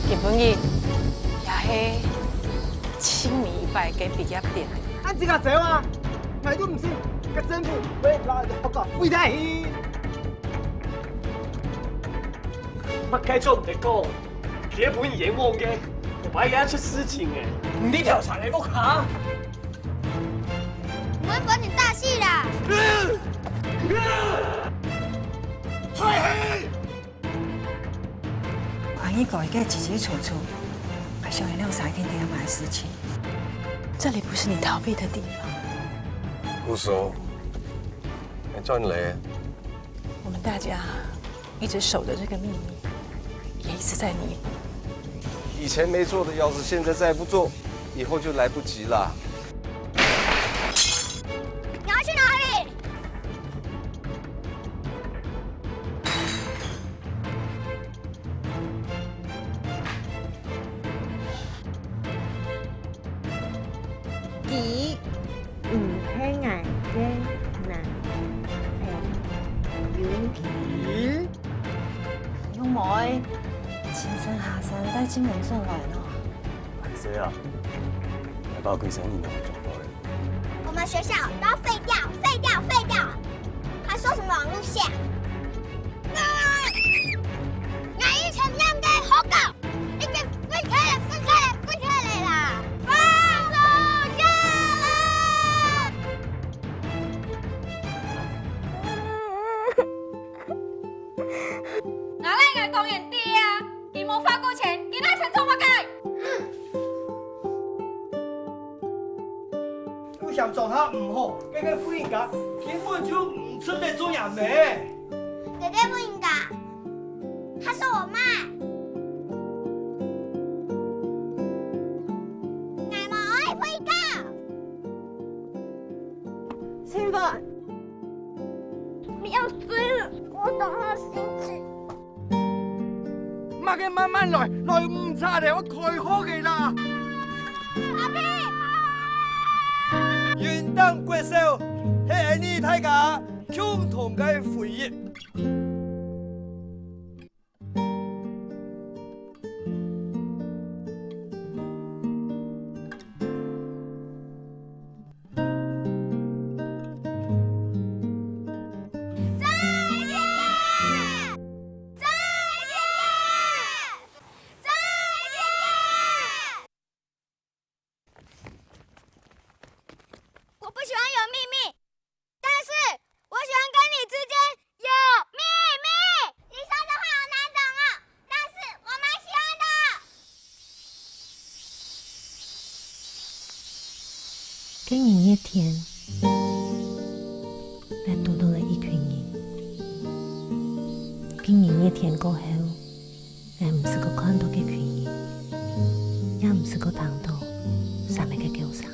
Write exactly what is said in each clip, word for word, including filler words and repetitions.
日本人也係盡尾一擺个畢業典禮。恁自家走啊！𠊎都毋信，該政府會摎學校廢忒去。麼个做毋得講？佢本冤枉个，又毋係佢出事情个。你調查个屋下。我們管你大細啦！快去！ 關於改革清清楚楚，還想要兩三天天要買的事情。這裡不是你逃避的地方。不說，你轉來。我們大家一直守著這個秘密，也一直在彌補。以前沒做的，要是現在再不做，以後就來不及了。你要去哪裡？ 佢毋係𠊎个男朋友。佢？用妹，親身下山帶進門轉來咯。係啊，來包佢生日呢，做到了。我們學校都要廢掉，廢掉，廢掉！還說什麼網路線？ 𠊎以前念个學校，已經廢忒了，廢忒了，廢忒了啦！放暑假啦！𠊎來，𠊎當然知啊，佢無花過錢，佢拿錢做麼个？ 又嫌莊下毋好，該個婦人家根本就毋值得做若姆。該個婦人家，她是我媽。𠊎無愛回家。清凡，你要醉了，我懂她的心情。 麼个慢慢來，來毋掣了，愛開學个啦！阿平！雲頂國小係𠊎俚大家共同个回憶。 再見！再見！再見！我不喜歡有秘密，但是我喜歡跟你之間有秘密。你說的話好難懂哦。 但是我蠻喜歡的。該日熱天，𠊎堵著了一群人。該日熱天過後，𠊎毋識過看著該群人，也毋識過聽著三个个叫聲。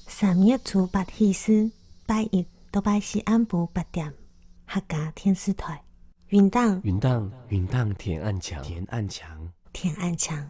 三月初八巳四，拜一到拜四暗晡八點，客家電視台。雲頂。雲頂，雲頂天暗青。天暗青。天暗青。